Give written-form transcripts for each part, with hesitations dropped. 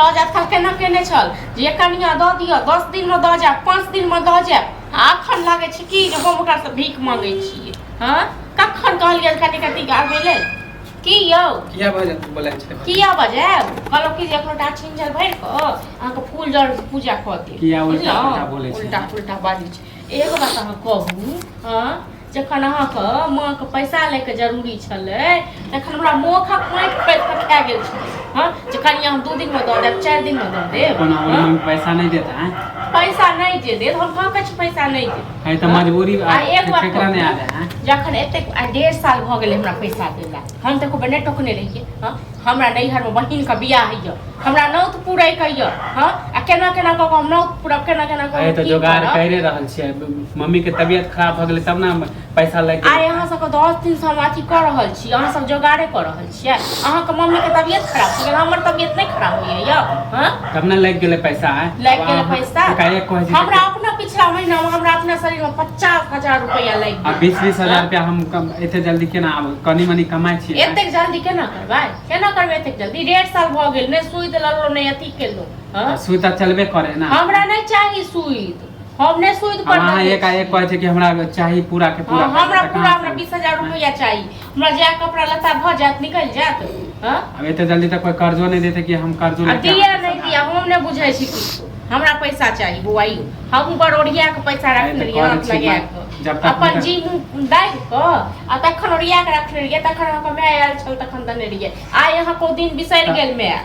लऽ जायत काल केना केने छल जे कनिया दऽ दिअ, 10 दिनमे दऽ जायब, 5 दिनमे दऽ जायब। आ अखन लागै छै कि जे हम ओकरासँ भीख मांगै छियै। हँ, कखन कहलियै कनि कथी आबै लेल की यौ? किया बजै बोलै छै? किया बजायब? कहलहुँ कि जे एक लोटा छिंजल भरि कऽ अहाँके फूल जल पूजा कऽ देब। किया उल्टा बुझलहुँ? पुल्टा बोलै छै? उल्टा पुल्टा बाजै छै। एगो बात अहाँ कहू, हँ, जखन अहाँके माँके पैसा लैके जरूरी छलै तखन हमरा मोखक माटि पाथि कऽ खा गेल छलै। हँ, जे कनिया हम 2 दिनमे दऽ देब, 4 दिनमे दऽ देब। कोनो हमर हँ? मम्मी पैसा नहि देता है? पैसा नहि जे देत, हम कहाँ कहै छी पैसा नहि देत। है तऽ मजबूरी। आ एक बात केकरा नहि कहू, आबै है? जखन एतेक आइ 1.5 साल भऽ गेलै हमरा पैसा देला, हम तऽ एको बेर नहि टोकने रहियै। हँ, हमरा नैहरमे बहिनके बियाह होइए, हमरा नौत पुरैके यऽ। हँ, आ केना केना कऽ कऽ हम नौत पुरब, केना केना कऽ अरे कऽ तऽ की जोगाड़ करब? करि रहल छियै। मम्मी के तबियत खराब भऽ गेलै तब ने हम पैसा लागि आइ गेलै। अहाँ सबके 10 दिनसँ हम अथी कऽ रहल छी, अहाँ सब जोगाड़े कऽ रहल छियै। अहाँके मम्मीके तबियत खराब भऽ गेल, हमर तबियत नहि खराब होइए यौ? हँ, तब ने लागि गेलै पैसा आइ। लागि गेलै पैसा। एकाएक कहै छै। हमरा अपना पिछला महीनामे हमरा अपना शरीरमे 50,000 रुपैआ लागि आ गेल। 20-20 हजार रुपया हम एते जल्दी केना आब? कनि मनि कमाइ छियै। एतेक जल्दी केना करबै? केना करबै एतेक जल्दी? 1.5 साल भऽ गेल, नहि सुति लेलहुँ, नहि अथी केलहुँ। हँ, सुइ तऽ चलबे करे ना। हमरा नहि चाही सुइत, हम नहि सुइत आब पर अहाँ देखै एकाएक छी। कहै छै कि हमरा चाही पूरा के पूरा हँ, हमरा पैसा, तऽ पूरा कहाँ हमरा से? 20,000 रुपैआ चाही। हमरा जाय कपड़ा लत्ता भऽ जायत, निकलि जायत। हँ, आब एते जल्दी तऽ कोइ कर्जो नहि देतै कि हम कर्जो आ लेके दिया अहाँके नहि सधा दिया, हम नहि बुझै छी किछु। हमरा पैसा चाही बौआइयो। हमहूँ बड़ ओरिया कऽ पैसा आइ रखने तऽ रहियै करै हाथ छी लगा मैं, कऽ जब तक अपन हुनकर- जी मुँह दाबि कऽ, आ तखन ओरिया कऽ रखने रहियै, तखन अहाँके माय आयल छल तखन देने रहियै। आइ अहाँके ओ दिन बिसरि तऽ- गेल माय।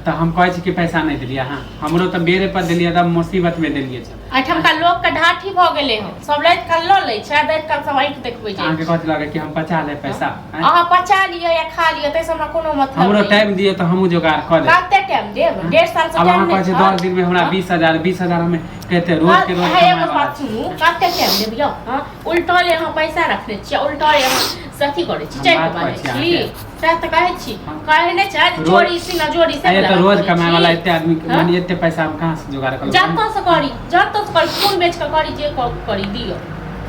तऽ हम कहै छी कि पैसा नहि देलियै अहाँ हमरो तऽ बेरे पर देलियै, तब मुसीबत में देलियै छल। एहिठामका लोकके ढाठी भऽ गेलै हन, सब राति काल लऽ लै छै आ राति काल सब आँखि देखबै जाइ अहाँके छै। कथी लागै कि हम पचा लेब पैसा आँय? अहाँ पचा लिअ या खा लिअ, ताहिसँ हमरा कोनो मतलब हमरो नहि। टाइम दिअ तऽ हमहूँ जोगाड़ कऽ देब। कते टाइम देब? 1.5 साल से आब टाइम अहाँ नहि कहै छी छल। 10 दिन में हमरा हँ? 20,000, 20,000 हमे कते रोज के रोज अहाँ एगो कमाय वाला बात छी। सुनू, कते टाइम देब यौ? हँ, उल्टले अहाँ पैसा रखने छियै, उल्टले अहाँ से अथी करै छी, हम चारि बात कऽ कहै बाजै छी छी। अहाँके। सएह तऽ कहै छी। हँ। कहै नहि छै जे रोज- चोरी सीना जोरी से अरे वला तऽ बात रोज करै कमाय छी। वाला एते आदमी हँ? माने एते पैसा हम कहाँ से जोगाड़ करब? जतऽ से करी, जतऽ से करी, खून बेच कऽ करी, जे करी दियौ।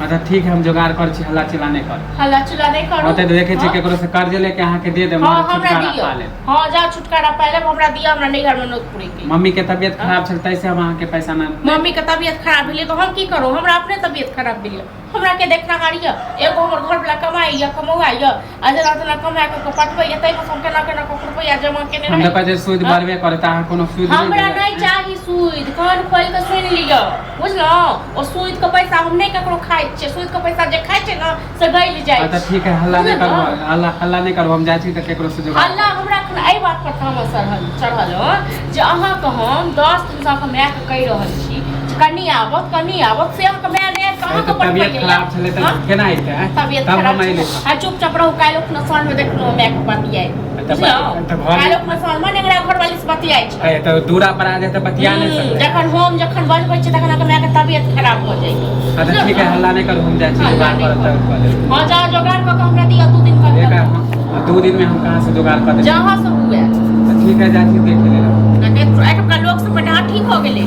अच्छा ठीक है, हम जोगाड़ करै छी, हल्ला चिल्ला नहि कर। हल्ला चिल्ला नहि करू। होतै तऽ देखै छी हँ? केकरो से कर्ज लेके अहाँके दे देब। हँ, मगर हमरा छुटकारा दियौ। पा लेब। हँ, जाउ छुटकारा पा लेब, हमरा दिअ, हमरा नैहर मे नोत पुरै के। मम्मी के तबियत खराब छल ताहि से हम अहाँके पैसा ना। मम्मी के तबियत खराब भेलै तऽ हम की करू? हमरा अपने तबियत खराब भेलै, हमरा के देखनहार यऽ? एगो हमर घरवला कमाइ यऽ, कमौआ यऽ, आ जेना तेना कमा कऽ के पठबै यऽ, ताहिमे से हम केना केना कऽ रुपैआ जमा केने हम तऽ रही। कहै छियै सूद हँ? बढ़बे करे तऽ अहाँ कोनो सूद नहि हमरा देबै। नहि चाही सूद। कान खोलि कऽ सुनि लिअ, बुझलहुँ? ओ सूद के पैसा हम नहि ककरो खाइ छियै। सूद के पैसा जे खाइ छै ने से गलि जाइ अच्छा छै। ठीक है, हल्ला नहि बुझलहुँ? करबो, हल्ला हल्ला नहि करबो। हम जाइ छी तऽ केकरो से जोगाड़। हल्ला हमरा एखन एहि बात पर तामस चढ़ल चढ़ल हँ जे अहाँके हम 10 दिनसँ अहाँके मायके कहि रहल छी जे कनि आबत, कनि आबत, से अहाँके माय नहि आबि कऽ अरे अहाँके तऽ तबियत पठबैए। खराब छलै तऽ हँ? केना अयतै आँय? तबियत तब खराब हम अयली। छै। आ चुपचाप रहू, काल्हि उठना साँझमे देखलहुँ मायके बतियाइ। तऽ बुझलहुँ? तऽ घर- काल्हि उठना साँझमे नेंगरा घरवाली से बतियाइ छै। अरे तऽ दूरा पर आ जाए तऽ बतिया नहि सकै? जखन हम जखन बजबै छियै तखन अहाँके मायके तबियत खराब भऽ जाइए। अच्छा ठीक है, हल्ला नहि करू, हम जाइ छी हल्ला जोगाड़ नहि करब करू। तब कऽ लेब। हँ, जाउ जोगाड़ कऽ कऽ हमरा दिअ 2 दिन के एक अन्दर। हम 2 दिन में हम कहाँ से जोगाड़ कऽ देब? जहाँ से हुए। तऽ ठीक है, जाइ छी देखे लेब। एहिठुमका लोक सब ढाठी भऽ गेलै।